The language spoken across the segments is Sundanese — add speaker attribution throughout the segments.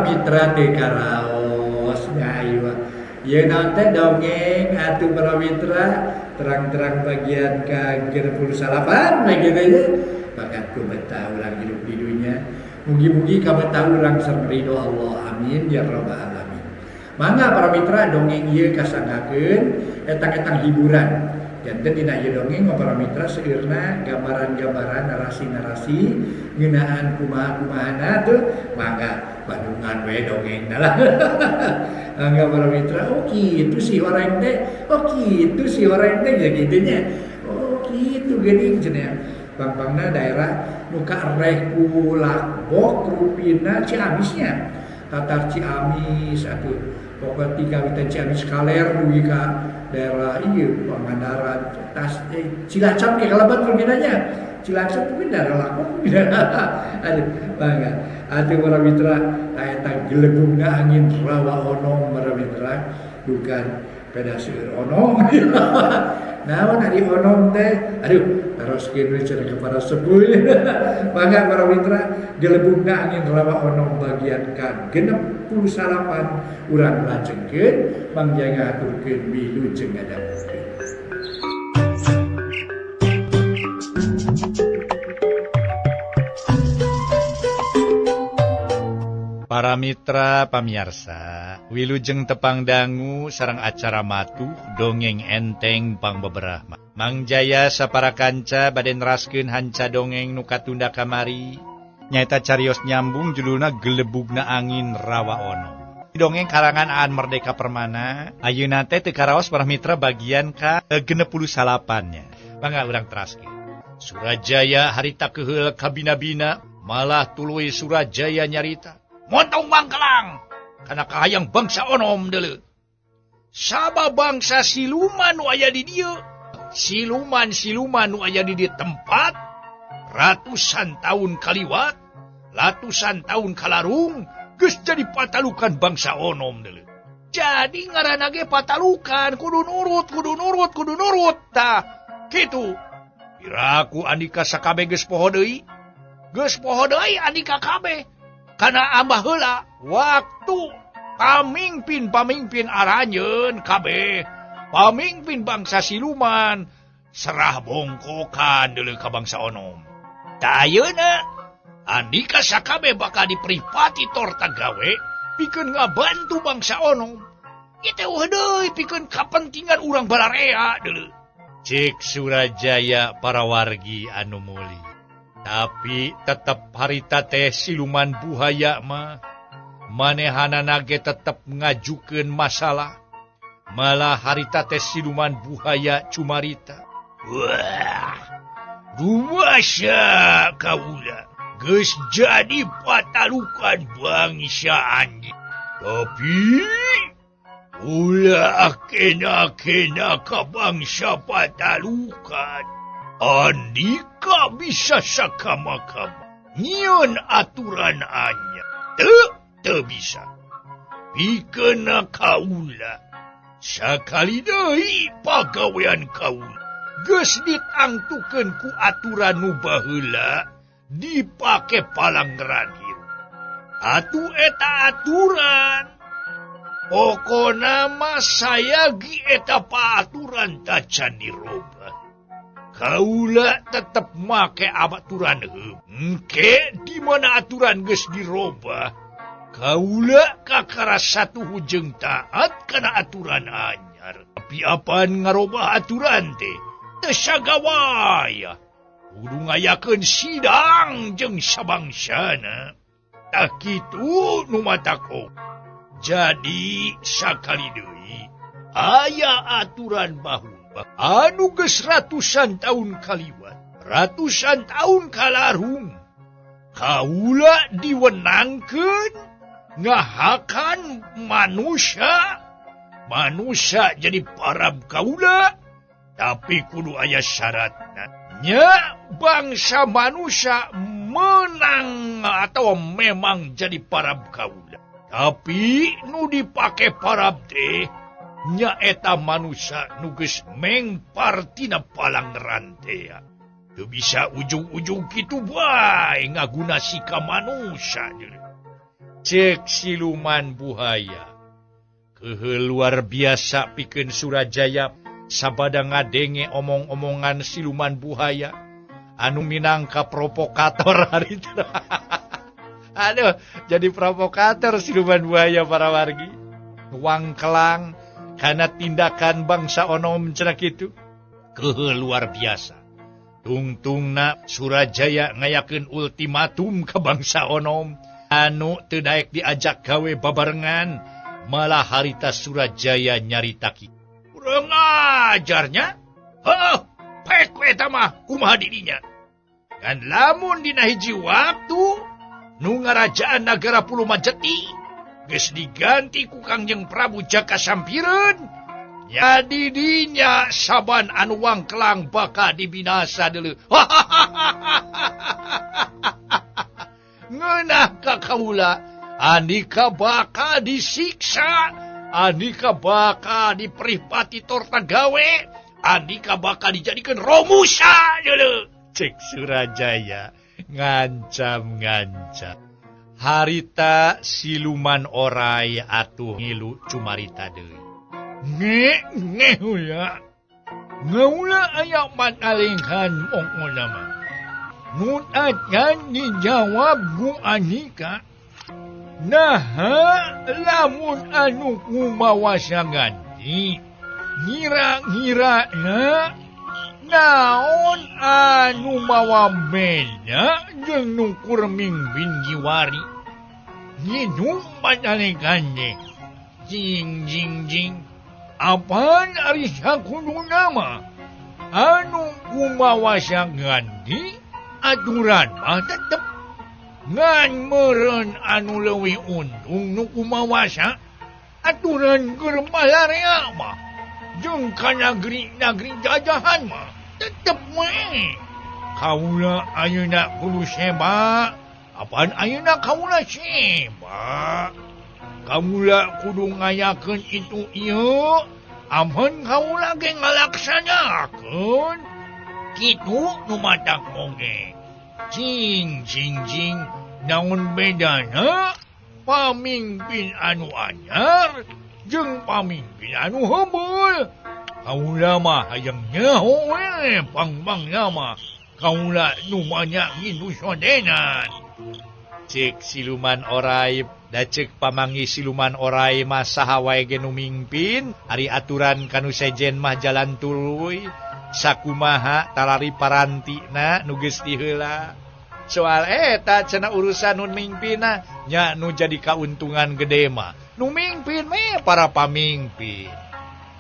Speaker 1: Para mitra teu karaos nya ieu ieu naon teh dongeng atuh para mitra terang-terang bagian ka 69 we kitu nya bakat ku betah urang hidup di dunya mugi-mugi kabetah urang sareng ridho Allah amin ya rabbal alamin. Mangga para mitra dongeng ieu kasanggakeun etang-etang hiburan. Janten dina ieu dongeng mah para mitra seueurna gambaran-gambaran narasi-narasi ngeunaan kumaha-kumahana tuh mangga bandungan we dongengna lah. Mangga para mitra, oh kitu si horeng teh, oh kitu si horeng teh ya kitu nya. Oh kitu geuning cenah. Pang-pangna daerah nu kaereh ku Lakbok rupina Ciamisnya. Tatar Ciamis atuh pokok ti kawitan Ciamis kaler dugi ka daerah ieu Pangandaran tas Cilacap ke kalebet rupina nya. Cilacap mungkin daerah Lakbok. Aduh mangga atuh para mitra eta gelebungna angin rawa onom para mitra bukan peda seueur onom. Naon ari onom teh? Aduh, taroskeun we cenah ka para sepuh. Mangga para mitra gelebungna angin rawa onom bagian ka 69 urang lajengkeun Mang Jaya ngahaturkeun wilujeng ngadangukeun.
Speaker 2: Para mitra pamiarsa, wilujeng tepang dangu sareng acara matuh dongeng enteng pangbeberah. Mang Jaya sapara kanca bade neraskeun hanca dongeng nu katunda kamari. Nyaeta carios nyambung judulna Gelebugna Angin Rawa Onom. Dongeng karangan Aan Merdeka Permana, ayeuna teh teu karaos para mitra bagian ka 69 nya. Mangga urang teraskeun. Surajaya harita keheul kabina-bina, malah tuluy Surajaya nyarita. Montong mangkelang kana kahayang bangsa onom deuleu. Saba bangsa siluman nu aya di dieu, siluman-siluman nu aya di dieu tempat ratusan tahun kaliwat, ratusan tahun kalarung geus jadi patalukan bangsa onom deuleu. Jadi ngaranna ge patalukan, kudu nurut, kudu nurut, kudu nurut tah. Kitu. Piraku andika sakabeh geus poho deui. Geus poho deui andika kabeh. Kana ambah heula waktu pamimpin-pamimpin aranjeun kabeh, pamimpin bangsa siluman serah bongkokan deuleu ka bangsa onom. Tah ayeuna andika sakabeh bakal dipripati torta gawe pikeun ngabantu bangsa onom. Ieu teh eueuh deui pikeun kapentingan urang balarea deuleu. Cek Surajaya para wargi anu muli. Tapi tetep harita teh siluman buhaya mah manehanana ge tetep ngajukeun masalah. Malah harita teh siluman buhaya cumarita. Wah, rumasa kaula geus jadi patalukan bangsa anjing. Tapi ulah kena-kena ka bangsa patalukan. Andika bisa sakama-kama nyieun aturan anyar. Teu bisa. Pikeun kaula sakali deui pagawean kaula geus ditangtukeun ku aturan nu baheula dipake palanggeran hirup. Atuh eta aturan. Pokona mah sayagi eta paaturan tacan dirobah. Kaula tetep make aturan heup. Engke di mana aturan geus dirobah, kaula kakara satuhu jeung taat kana aturan anyar. Tapi apaan ngarobah aturan teh teu sagawaya. Kudu ngayakeun sidang jeung sabangsana. Tah kitu nu matako. Jadi sakali deui aya aturan bahu anu geus ratusan tahun kaliwat, ratusan tahun kalarung, kaula diwenangkeun ngahakan manusia, manusia jadi parab kaula, tapi kudu aya syaratna. Nya bangsa manusia menang atau memang jadi parab kaula, tapi nu dipake parab teh nyaeta manusia nu geus mengpar tina palangran teh. Teu bisa ujung-ujung kitu bae ngaguna sika manusia. Cek siluman buhaya. Kehe luar biasa pikeun Surajaya sabada ngadenge omong-omongan siluman buhaya anu minangka provokator harita. Aduh, jadi provokator siluman buhaya para wargi. Wangkelang karena tindakan bangsa onom cenah kitu. Kehe luar biasa. Tungtungna Surajaya ngayakeun ultimatum ke bangsa onom anu teu daek diajak gawe babarengan, malah harita Surajaya nyarita kitu. Kurang ajarnya. Heuh, pek we eta mah kumaha didinya. Ngan lamun dina hiji waktu nu ngarajaan nagara Pulau Majeti geus diganti ku Kangjeng Prabu Jaka Sampireun, nya didinya saban anu wangkelang bakal dibinasa deuleu. Ngeunah ka kaula, andika bakal disiksa, andika bakal diperipati torta gawe, andika bakal dijadikan romusa deuleu. Cek Surajaya ngancam-ngancam. Harita siluman orai atuh ngilu cumarita deui. Nge nge ya. Ngaula aya matalinghan ongona mah. Nu acan dijawab ku Andika. Naha lamun anu kumawasa ganti ngira-ngirana naon anu mawa beda jeung nu kur mingpin jiwari. Nginum patalekan teh. Jing jing jing. Apaan ari sakuduna mah anu kumawasa ganti aturan mah tetep ngan meureun anu leuwih untung nu kumawasa aturan keur balarea mah jeung ka nagri-nagri jajahan mah tetep we. Kaula ayeuna kudu seba, apaan ayeuna kaula seba. Kaula kudu ngayakeun itu ieu, amun kaula ge ngalaksanakeun. Kitu nu matak oge. Jing jing jing, naon bedana pamimpin anu anyar jeung pamimpin anu heubeul. Kaula mah hayang nyaho we pang-pangna mah. Kaula nu banyak ngindu sodenan. Cek siluman orai, da cek pamangi siluman orai mah saha wae ge nu mingpin, ari aturan kanu sejen mah jalan tuluy. Sakumaha talari parantina nu geus diheula. Soal eta cenah urusan nu mingpinna nya nu jadi kauntungan gede mah. Nu mingpin we para pamingpin.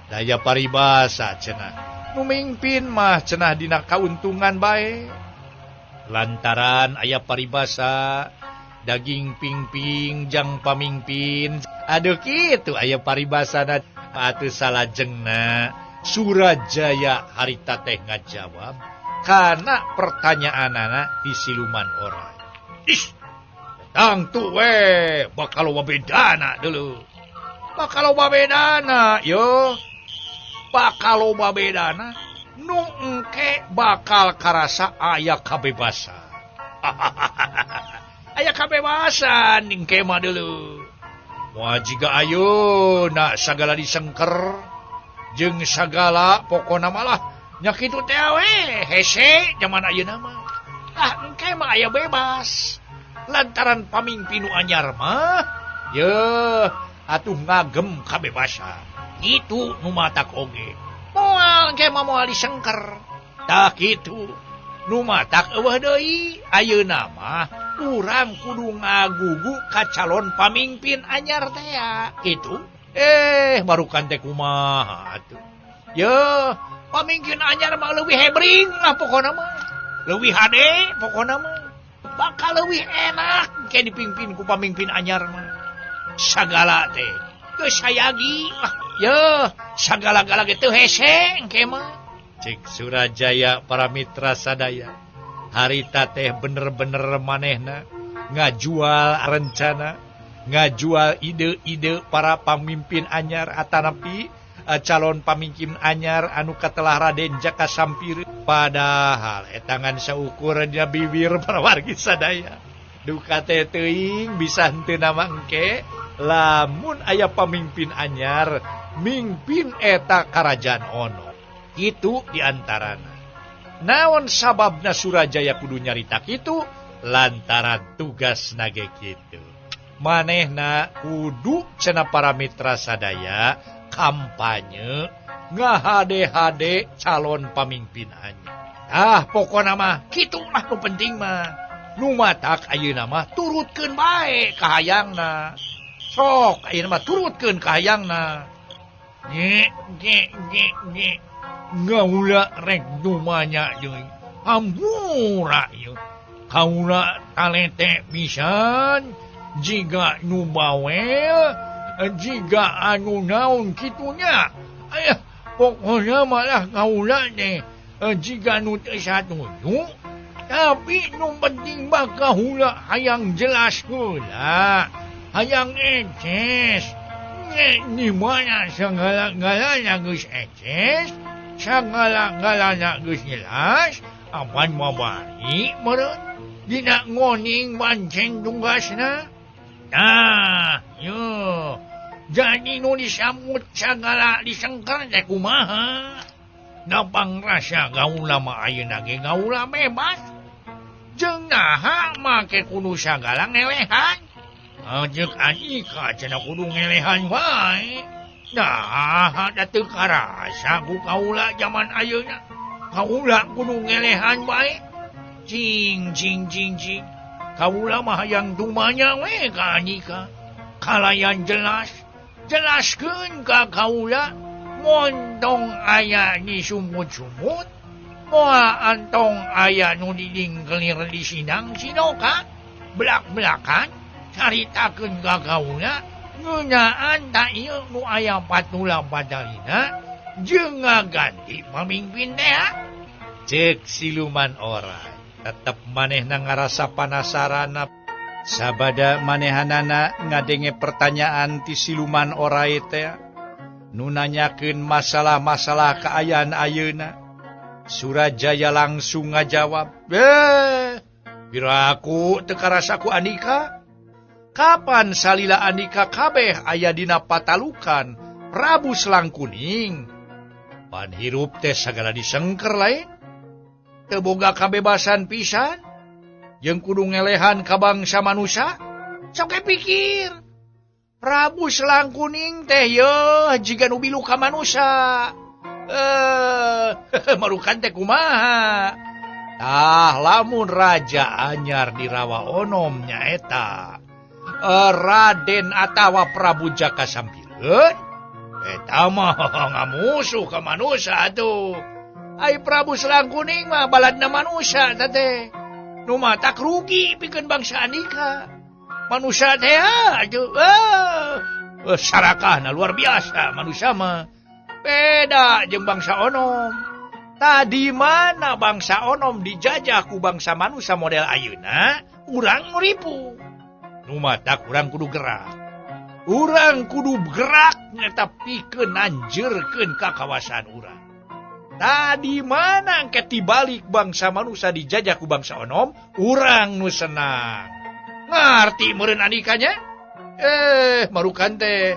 Speaker 2: Daya paribasa cenah. Nu mingpin mah cenah dina kauntungan bae. Lantaran aya paribasa daging pingping jang pamingpin. Aduh kitu aya paribasana atuh salajengna Surajaya harita teh ngajawab kana pertanyaanana di siluman orai. Ih, tangtu we bakal loba bedana dulu. Bakal loba bedana yo. Bakal loba bedana nu engke bakal karasa aya kabebasan. Aya kabebasan engke mah dulu. Moal jiga ayeuna sagala disengker jeung sagala pokona malah nya kitu teh we hese zaman ayeuna mah. Ah engke mah aya bebas. Lantaran pamimpin nu anyar mah yeuh atuh ngagem kabebasan. Kitu nu matak oge. Moal engke mah moal disengker. Tah kitu nu matak eueuh deui ayeuna mah urang kudu ngagugu ka calon pamimpin anyar teh kitu. Barukan teh kumaha atuh. Yeuh, pamimpin anyar mah leuwih hebring lah pokona mah. Leuwih hade pokona mah. Bakal leuwih enak ke dipimpin ku pamimpin anyar mah. Sagala teh geus sayagi lah. Yeuh, sagala-gala ge teu hese engke mah. Cek Surajaya para mitra sadaya. Harita teh bener-bener manehna ngajual rencana, ngajual ide-ide para pamimpin anyar atanapi calon pamimpin anyar anu katelah Raden Jaka Sampir. Padahal etangan saukur nya bibir para wargi sadaya. Duka teh teuing bisa henteu nama engke lamun aya pamimpin anyar mingpin eta karajaan Ono. Kitu diantarana. Naon sababna Surajaya kudu nyarita kitu? Lantaran tugasna ge kitu. Manehna kudu cenah para mitra sadaya kampanye ngahade-hade calon pamimpin anyar. Ah pokona mah kitu lah nu penting mah. Nu matak ayeuna mah turutkeun bae kahayangna. Sok ayeuna mah turutkeun kahayangna. Nye nye nye nye ngaula rek dumanya deui. Hampura ieu. Kaula talete pisan jiga nu bawel jiga anu naon kitunya. Ayah pokona malah kaula teh jiga nu teu satuju. Tapi nu penting mah kaula hayang jelas heula, hayang eces. Di mana segala-galana geus eces, segala-galana geus jelas, apan mabari meureun dina ngoning banceng tugasna. Nah, yo. Jadi nu disambut sagala disengker teh kumaha? Napang rasa gaula mah ayeuna ge gaula bebas. Jeung naha make kudu sagala ngelehan. Jeung Andika cenah kudu ngelehan wae. Nah, da teu karasa ku kaula jaman ayeuna. Kaula kudu ngelehan wae. Cing cing cing cing. Kaula mah hayang tumanya we ka Andika. Kalayan jelas, jelaskeun ka kaula montong aya di sumut-sumut. Moal antong aya nu didingkelir di sidang sidoka belak-belakan caritakeun ka kaula ngeunaan ta ieu nu aya patula padalina jeung ngaganti pamimpin teh. Cek siluman orai tetep manehna ngarasa panasarana sabada manehanana ngadenge pertanyaan ti siluman orai teh nu nanyakeun masalah-masalah kaayaan ayeuna. Surajaya langsung ngajawab, piraku teu karasa ku Andika? Kapan salila Andika kabeh aya dina patalukan Prabu Selangkuning? Pan hirup teh sagala disengker lain. Teu boga kabebasan pisan. Jeung kudu ngelehan ka bangsa manusia. Sok pikir. Prabu Selangkuning teh yeuh jiga nu bilu ka manusia. Marukan teh kumaha? Tah lamun raja anyar di Rawa Onom nyaeta Raden atawa Prabu Jaka Sampireun eta mah ngamusuh ka manusia atuh. Ai Prabu Selangkuning mah baladna manusia teh. Nu matak rugi pikeun bangsa Andika. Manusia teh atuh sarakahna luar biasa manusia mah. Beda jeung bangsa Onom. Tadi mana bangsa Onom dijajah ku bangsa manusia model ayeuna, urang nu ripu. Nu matak urang kudu gerak. Urang kudu gerak nyata pikeun nanjeurkeun ka kawasan urang. Tadi mana engke tibalik bangsa manusia dijajah ku bangsa Onom, urang nu senang. Ngarti meureun Andikanya? Marukan teh.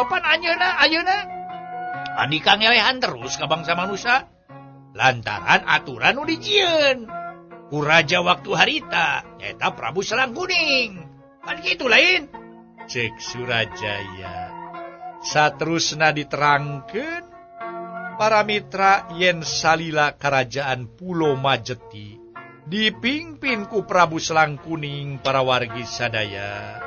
Speaker 2: Pan anjeunna ayeuna Andika ngelehan terus ka bangsa manusia lantaran aturan nu dijieun ku raja waktu harita nyaeta Prabu Selangkuning. Pan kitu lain. Cek Surajaya. Saterusna diterangkeun para mitra yen salila kerajaan Pulau Majeti dipimpin ku Prabu Selangkuning para wargi sadaya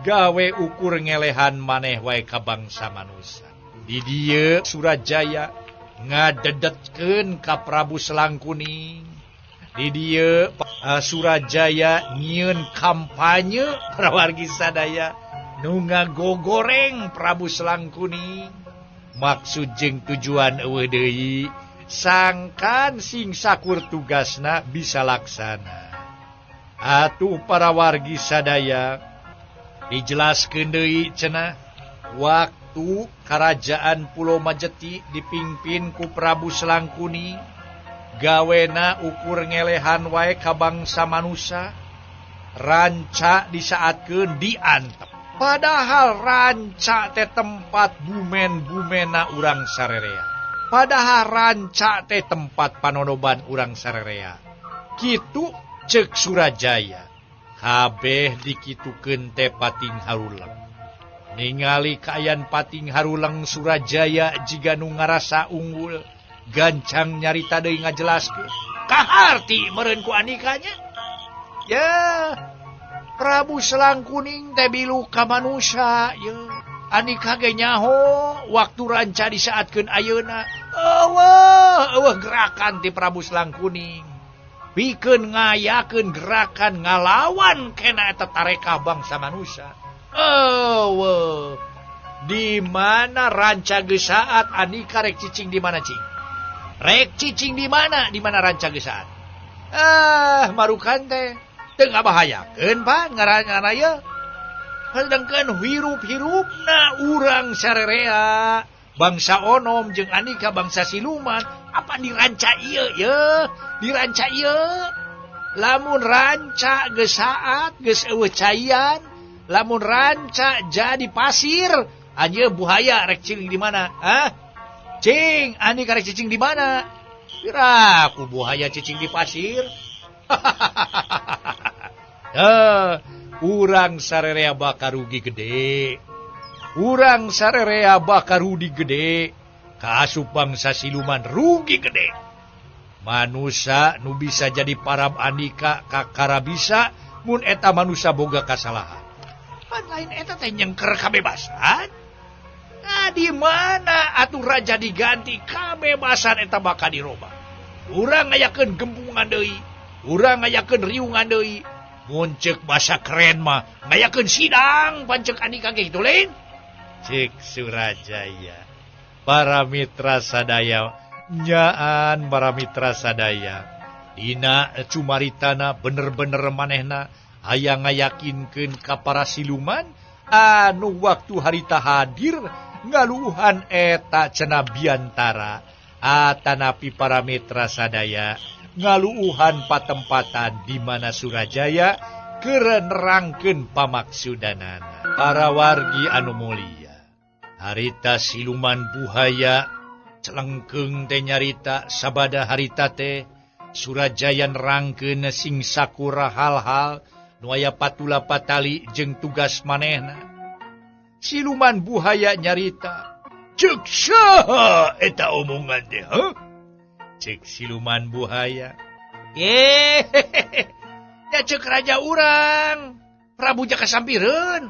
Speaker 2: gawe ukur ngelehan maneh wae ka bangsa manusia. Di dieu Surajaya ngadedetkeun ka Prabu Selangkuning. Di dieu Surajaya nyieun kampanye para wargi sadaya nu ngagogoreng Prabu Selangkuning. Maksud jeung tujuan eueuh deui sangkan sing sakur tugasna bisa laksana. Atuh para wargi sadaya dijelaskeun deui cenah waktu kerajaan Pulau Majeti dipimpin ku Prabu Selangkuning gawena ukur ngelehan wae ka bangsa manusia. Ranca disaatkeun diantep. Padahal ranca teh tempat bumen-bumena urang sarerea. Padahal ranca teh tempat panonoban urang sarerea. Kitu ceuk Surajaya. Kabeh dikitukeun teh Pating Haruleng. Ningali kaayaan Pating Haruleng Surajaya jiga nu ngarasa unggul, gancang nyarita deui ngajelaskeun. Kaharti meureun ku Andikanya. Ya, Prabu Selangkuning teh bilu ka manusia ye. Andika ge nyaho waktu ranca disaatkeun ayeuna. Eueuh, eueuh gerakan ti Prabu Selangkuning. Pikeun ngayakeun gerakan ngalawan kena eta tarekah bangsa manusia. Eueuh. Di mana ranca geus saat Andika rek cicing di mana cing? Rek cicing di mana? Di mana ranca geus saat? Ah, marukan teh teu ngabahayakeun pan ngaran ieu. Sedengkeun hirup-hirupna urang sarerea, bangsa onom jeung Andika bangsa siluman, apa diranca ieu ye? Diranca ieu. Lamun ranca geus saat geus eueuh caian, lamun ranca jadi pasir, anjeun buhaya rek cicing di mana? Hah? Cing, Andika rek cicing di mana? Piraku buhaya cicing di pasir. Urang sarerea bakal rugi gede. Urang sarerea bakal rugi gede. Kaasup bangsa siluman rugi gede. Manusa nu bisa jadi parab Andika kakara bisa mun eta manusa boga kasalahan. Pan lain eta teh nyengker kabebasan. Nah, di mana atuh raja diganti kabebasan eta bakal dirobah. Urang ngayakeun gembungan deui, urang ngayakeun riungan deui. Mun ceuk basa keren mah ngayakeun sidang pancek Andika ge kitu lain. Cek Surajaya. Para mitra sadaya, nyaan para mitra sadaya. Dina cumaritana bener-bener manehna hayang ngayakinkeun ka para siluman anu waktu harita hadir ngaluhan eta cenah biantara atanapi para mitra sadaya ngaluuhan patempatan di mana Surajaya keur nerangkeun pamaksudanana. Para wargi anu mulia, harita siluman buhaya celengkeung teh nyarita sabada harita teh Surajaya nerangkeun sing sakura hal-hal nu aya patula patali jeung tugas manehna. Siluman buhaya nyarita, ceuk saha eta omongan teh, heuh? Cek siluman buhaya. Ya cek raja urang Prabu Jaka Sampireun.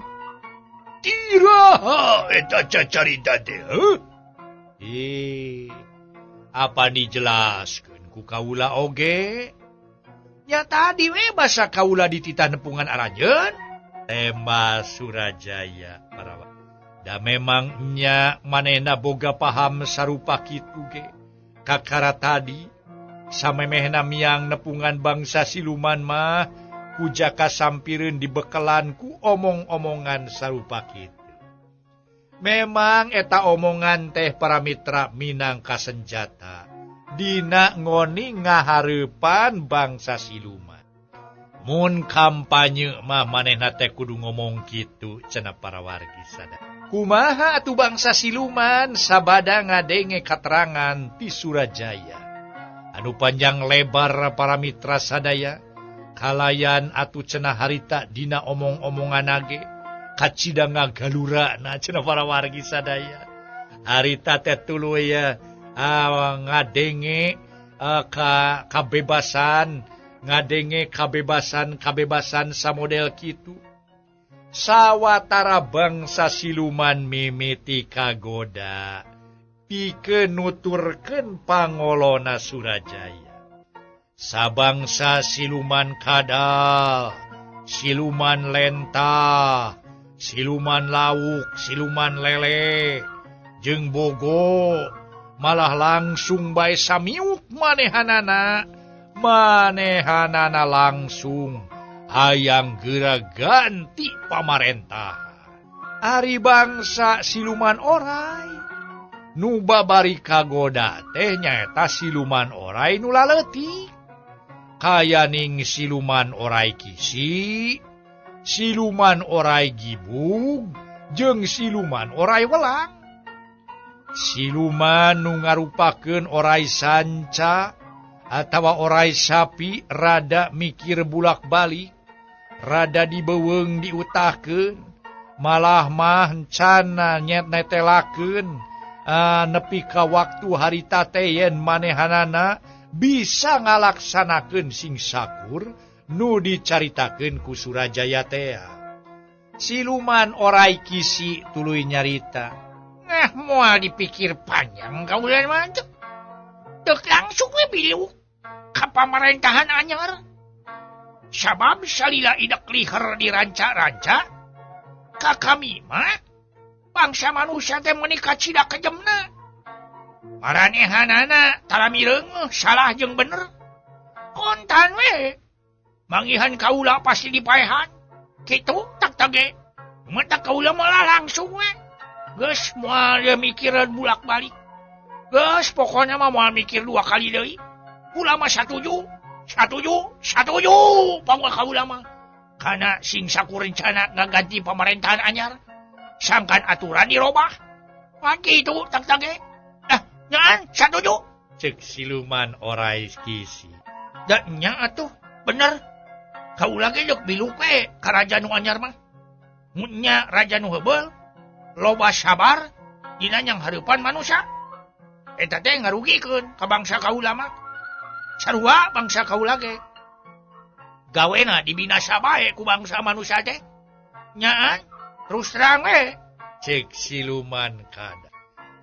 Speaker 2: Tiraha eta cacarita teh, heuh? Apa dijelaskeun ku kaula oge? Nya tadi we basa kaula dititah nepungan aranjeun. Tema Surajaya parawa. Da memang nya manehna boga paham sarupa kitu ge. Kakara tadi samemehna miang nepungan bangsa siluman mah ku Jaka Sampireun dibekelan ku omong-omongan sarupa kitu. Memang eta omongan teh para mitra minangka senjata dina ngoni ngahareupan bangsa siluman. Mun kampanye mah manehna teh kudu ngomong kitu cenah para wargi sadaya. Kumaha atuh bangsa siluman sabada ngadenge katerangan ti Surajaya. Anu panjang lebar para mitra sadaya kalayan atuh cenah harita dina omong-omongan age kacida ngagalurana cenah para wargi sadaya. Harita teh tuluy ngadenge kabebasan, ngadenge kabebasan samodel kitu. Sawatara bangsa siluman mimiti kagoda pikeun nuturkeun pangolona Surajaya. Sabangsa siluman kadal, siluman lentah, siluman lauk, siluman lele, jeung bogo malah langsung bae samiuk manehanana, manehanana langsung hayang geura ganti pamarentah. Ari bangsa siluman orai nu babari kagoda teh nyaeta siluman orai nu laleutik. Kayaning siluman orai kisi, siluman orai gibug, jeung siluman orai welang. Siluman nu ngarupakeun orai sanca atawa orai sapi rada mikir bulak-balik, rada dibeuweung diutahkeun, malah mah encana nyet netelakeun nepi ka waktu harita teh yen manehanana bisa ngalaksanakeun sing sakur nu dicaritakeun ku Surajaya tea. Siluman orai kisi tuluy nyarita.
Speaker 3: Nah, moal dipikir panjang kaula mah teu. Deuk langsung we biluk ka pamarentahan anyar. Sabab salila idek liher diranca-ranca ka kami mah bangsa manusia teh meuni kacida kejemna. Maranehanana tara mireung salah jeung bener. Kontan we. Manggihan kaula pasti dipaehan. Kitu tak tage. Mata kaula malah langsung we. Geus moal mikiran bulak-balik. Geus pokona mah moal mikir dua kali deui. Kula mah satuju, satuju, satuju pamul kaula mah. Kana sing saku rencana ngaganti pamerintahan anyar. Sangkan aturan dirobah. Pan kitu tak tage. Nyaan, satuju.
Speaker 2: Cek siluman orai kisi.
Speaker 3: Da nya atuh, bener. Kaula ge deuk biluk we ka raja nu anyar mah. Mun nya raja nu heubeul, loba sabar dina nyang hareupan manusia. Eta teh ngarugikeun ka bangsa kaula mah. Sarua bangsa kaula ge. Gawena dibinasa bae ku bangsa manusia teh. Nyaan, terus terang we.
Speaker 2: Cek siluman kada.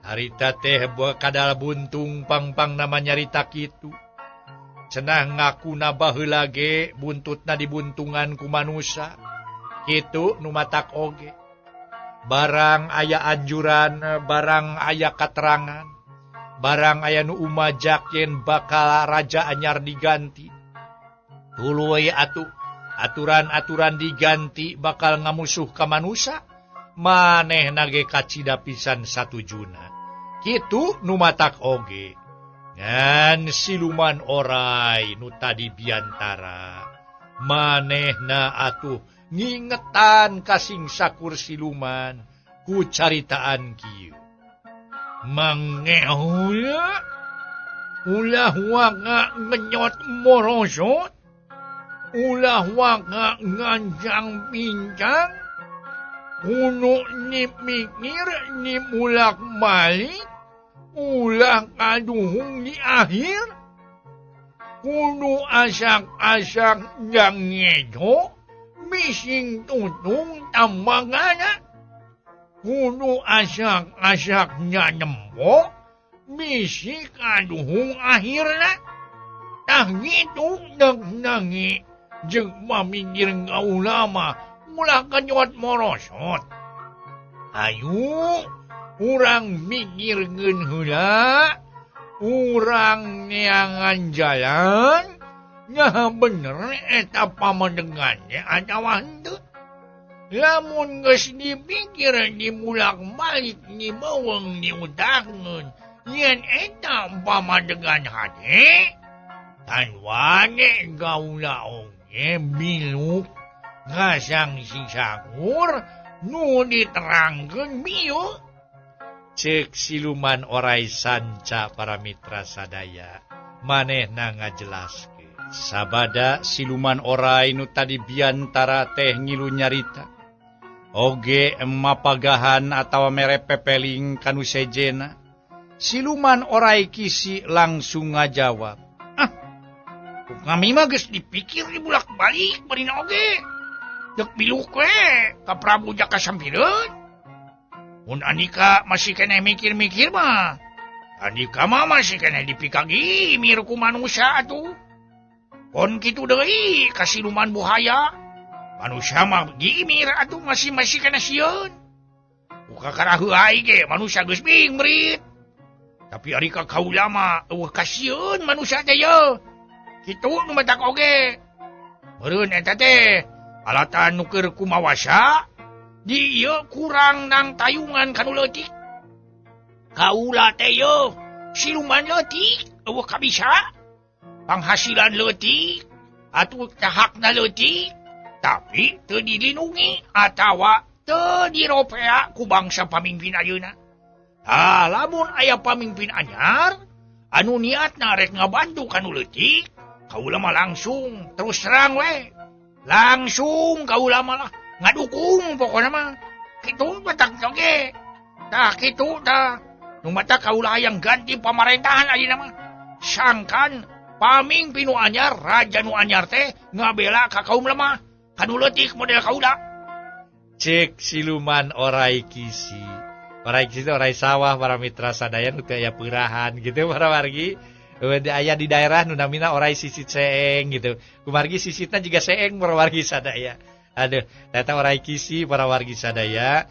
Speaker 2: Harita teh kadal buntung pang-pang nama nyarita kitu. Cenah ngakuna baheula ge buntutna dibuntungan ku manusa. Kitu nu matak oge. Barang aya anjuran, barang aya katerangan, barang aya nu umajak yen bakal raja anyar diganti. Tuluy atuh aturan-aturan diganti bakal ngamusuh ka manusa. Manehna ge kacida pisan satujuna. Kitu nu matak oge. Ngan siluman orai nu tadi biantara. Manehna atuh ngingetan kasing sakur siluman ku caritaan kieu. Mangehuya ulah waka ngenyot morosot, ulah waka nganjang pincang, kuno nipikir nipulak balik, ulah kaduhung di akhir, kuno asak-asak jang ngejo, bising tutung tambangana, kuno asak-asak nyanempo, bisi kaduhung akhirna. Tah gitu dek nangi, jeung mamikir ngaulama, ulah kenyot morosot. Ayo, urang mikirkeun heula, urang neangan jalan, nah bener eta pamadegannya atawa henteu. Lamun geus dipikir dibulak-balik dibeuweung diutangeun, yen eta pamadegan hade, tan wage gaula oge biluk ngasang si sakur nu diterangkeun bieu. Cek siluman orai sanca para mitra sadaya manehna ngajelaskeun. Sabada siluman orai nu tadi biantara teh ngilu nyarita oge mapagahan atawa mere pepeling kanu sejena. Siluman orai kisi langsung ngajawab,
Speaker 3: ah, kami mah geus dipikir dibulak-balik barina oge. Dek biluk we ka Prabu Jaka Sampireun. Mun Andika masih keneh mikir-mikir mah, Andika mah masih keneh dipikagimir ku manusia atuh. Kon kitu deui ka siluman buhaya. Manusia mah gimir atuh masih keneh sieun. Ku kakara heuai ge manusia geus bingrit. Tapi ari ka kaula mah eueuh kasieun manusia teh ye. Kitu nu matak oge. Meureun eta teh alatan nu keur kumawasa di ieu kurang nang tayungan kanu leutik. Kaula teh ye siluman leutik eueuh kabisa. Panghasilan leutik, Atuh hakna leutik tapi teu dilindungi atawa teu diropea ku bangsa pamimpin ayeuna. Tah lamun aya pamimpin anyar anu niatna rek ngabantu kanu leutik, kaula mah langsung terus terang we. Langsung kaula mah lah ngadukung pokona mah. Kitu batak oge. Tah kitu tah. Nu matak kaula hayang ganti pamarentahan ayeuna mah. Sangkan pamimpin nu anyar, raja nu anyar teh ngabela ka kaum lemah, kanu leutik model kaula.
Speaker 2: Cek siluman orai kisi. Orai kisi itu orai sawah para mitra sadaya nu teu aya peurahan gitu para wargi. Aya di daerah nu namina orai sisit seeng gitu. Kumargi sisitna juga seeng para wargi sadaya. Aduh, eta orai kisi para wargi sadaya.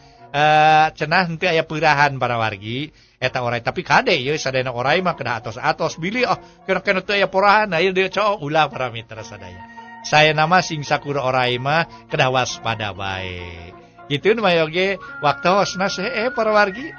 Speaker 2: Cenah henteu aya peurahan para wargi. Eta orai tapi kade ieu sadayana orai mah kedah atos-atos bilih oh kena-kena teu aya porahan aya deui cowok ulah para mitra sadaya. Saya nama sing sakur orai mah kedah waspada bae. Gitu nu mayoge waktosna para wargi.